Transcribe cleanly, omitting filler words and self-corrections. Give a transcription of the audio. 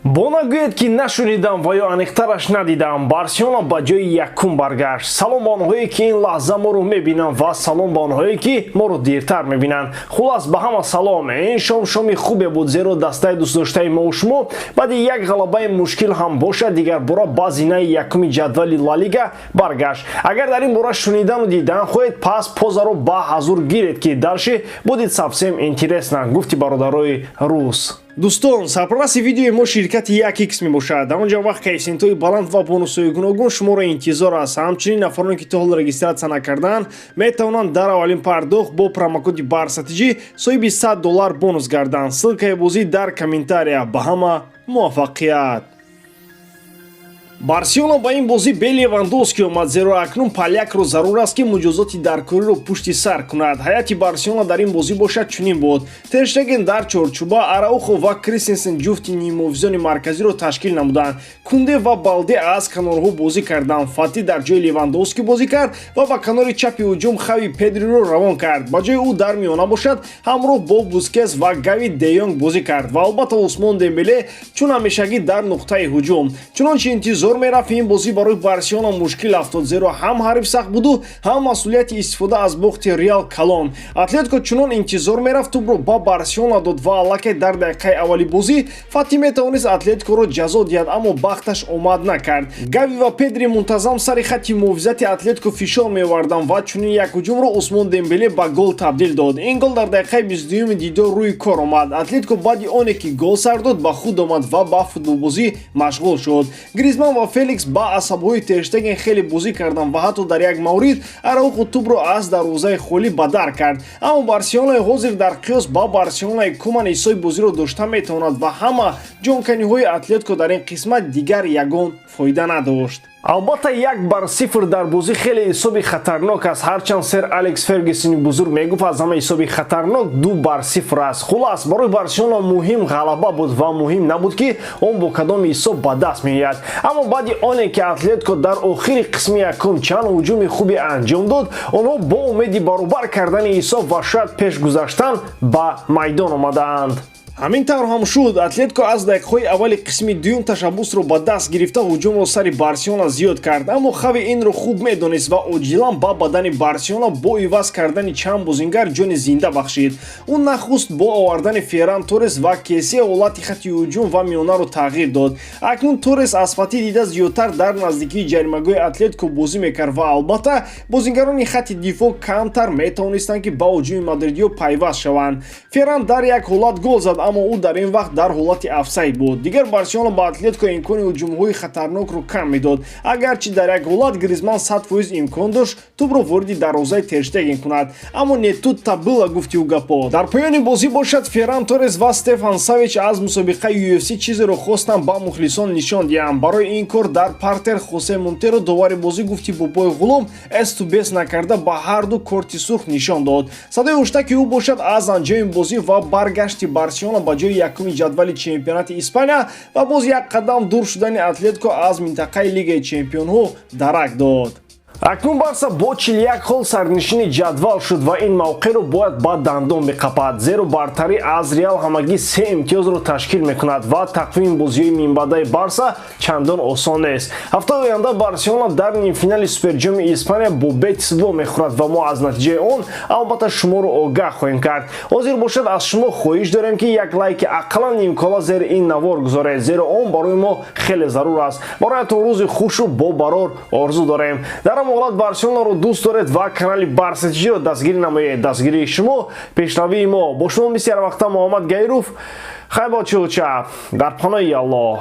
Бо нагӯед, ки нашунидам ва ё аниқтараш надидам. Барселона ба ҷои якум баргашт. Салом ба онҳое, ки ин лаҳза моро мебинанд, ва салом ба онҳое, ки моро дертар мебинанд. Хулас, ба ҳама салом. Ин шом шоми хубе буд, зеро дастаи дӯстдоштаи мо шумо баъди як ғалабаи мушкил ҳам бошад, дигарбора ба зинаи якуми ҷадвали Ла Лига баргашт. Агар дар ин бора шунидану дидан хоҳед, пас позаро ба ҳазур гиред, ки дальше будет совсем интересно, гуфти бародарои рус. Дӯстон, сарпарасти видеои мо ширкати 1x мебошад. Дар он ҷо вақт коэффисиентҳои баланд ва бонусҳои гуногун шуморо интизор аст. Ҳамчунин нафароне, ки то ҳол регистрация накардаанд, метавонанд дар аввалин пардохт бо промокоди БАРСАТИҷӣ соҳиби 100 доллар бонус гарданд. Ссылкаи бозӣ дар комментария. Ба ҳама муваффақият! Барселона ба ин бозӣ бе Левандовски омад, зеро акнун полякро зарур аст, ки муҷозоти даркориро пушти сар кунад. Ҳайати Барселона дар ин бозӣ бошад чунин буд: Тер Штеген дар чорчӯба, Араухо ва Кристенсен ҷуфти нимҳофизони марказиро ташкил намуданд, Кунде ва Балде аз канорҳо бозӣ карданд, Фати дар ҷои Левандовски бозӣ кард ва ба канори чапи ҳуҷум Хави Педриро равон кард. Ба ҷои ӯ дар миёна бошад ҳамроҳ бо Бускес ва Гави Де Йонг бозӣ кард ва албатта Усмон Дембеле чун ҳамешагӣ дар нуқтаи ҳуҷум. Чунончи интизор мерафт, ин бозӣ барои Барселона мушкил афтод, зеро ҳам ҳариф сахт буду, ҳам масъулияти истифода аз бохти Реал калон. Атлетико чунон интизор мерафт, тӯбро ба Барселона дод ва аллакай дар дақиқаи аввали бозӣ Фати метавонист Атлетикоро ҷазо диҳад, аммо бахташ омад накард. Гави ва Педри мунтазам сари хатти муҳофизати Атлетико фишор меоварданд ва чунин як ҳуҷумро Усмон Дембеле ба гол табдил дод. Ин гол дар дақиқаи 22-юми дидор рӯи кор омад. Атлетико баъди оне ки гол сар дод, ба худ омад ва ба футболбозӣ машғул шуд. Гризман ва Феликс ба асабҳои Тер Штеген хеле бозӣ карданд ва ҳатто дар як маврид Араухо тӯбро аз дарвозаи холӣ ба дар кард. Аммо Барселонаи ҳозир дар қиёс ба Барселонаи Куман ҳиссои бозиро дошта метавонад ва ҳама ҷонканиҳои Атлетико дар ин қисмат дигар ягон фоида надошт. Албатта, 1-0 дар бозӣ хеле ҳисоби хатарнок аст, ҳарчанд сер Алекс Фергюсони бузург мегуфт, аз ҳама ҳисоби хатарнок 2-0 аст. Хулас, барои Барселона муҳим ғалаба буд ва муҳим набуд, ки он бо кадом ҳисоб ба даст меояд. Аммо баъди оне ки Атлетико дар охири қисми якум чанд ҳуҷуми хубе анҷом дод, онҳо бо умеди баробар кардани ҳисоб ва шояд пеш гузаштан ба майдон омадаанд. Ҳамин тавр ҳам шуд. Атлетико аз дақиқаҳои аввали қисми дуюм ташаббусро ба даст гирифта, ҳуҷумро сари Барселона зиёд кард. Аммо Хави инро хуб медонист ва оҷилан ба бадани Барселона бо иваз кардани чанд бозингар ҷони зинда бахшид. Ӯ нахуст бо овардани Ферран Торрес ва Кесе ҳолати хатти ҳуҷум ва миёнаро тағйир дод. Акнун Торрес аз Фати дида зиёдтар дар наздикии ҷаримагоҳи Атлетико бозӣ мекард ва албатта бозингарони хатти дифоъ камтар метавонистанд, ки ба ҳуҷуми мадридиё пайваст шаванд. Ферран дар як ҳолат гол зад, аммо ӯ дар ин вақт дар ҳолати офсайд буд. Дигар Барселона ба Атлетико имкони ҳуҷумҳои хатарнокро кам медод, агарчи дар як ҳолат Гризман 100% имкон дошт тӯбро вориди дарвозаи Тер Штеген кунад, аммо не тут-то было, гуфти ӯ гапо. Дар поёни бозӣ бошад Ферран Торрес ва Стефан Савич аз мусобиқаи UFC чизеро хостанд ба мухлисон нишон диҳанд. Барои ин кор дар партер Хосе Монтеро, довари бозӣ, гуфти бобои ғулом, эсту бес накарда ба ҳарду корти сурх нишон дод. Садои ҳуштаки ӯ бошад аз анҷоми бозӣ ва баргашти Барселона ба ҷои якуми ҷадвали чемпионати Испания ва боз як қадам дур шудани Атлетико аз минтақаи Лигаи чемпионҳо дарак дод. Акнун Барса бо 41 хол сарнишини ҷадвал шуд ва ин мавқеъро бояд ба дандон биқапад, зеро бартарӣ аз Реал ҳамагӣ се имтиёзро ташкил мекунад ва тақвими бозиҳои минбаъдаи Барса чандон осон нест. Ҳафтаи оянда Барселона дар нимфинали Суперҷоми Испания бо Бетис вомехӯрад ва мо аз натиҷаи он албатта шуморо огаҳ хоҳем кард. Ҳозир бошад, аз шумо хоҳиш дорем, ки як лайки ақаллан нимкола зери ин навор гузоред, зеро он барои мо хеле зарур аст. Бароятон рӯзи хушу бобарор орзу дорем. Дар ҳама ҳолат, Барселонаро дӯст доред ва канали Барсатиҷиро дастгирӣ намоед. Дастгирии шумо пешравии мо. Бо шумо мисли ҳарвақта Муҳаммад Гайров. Хайр, бо чулча, дар паноҳи Аллоҳ.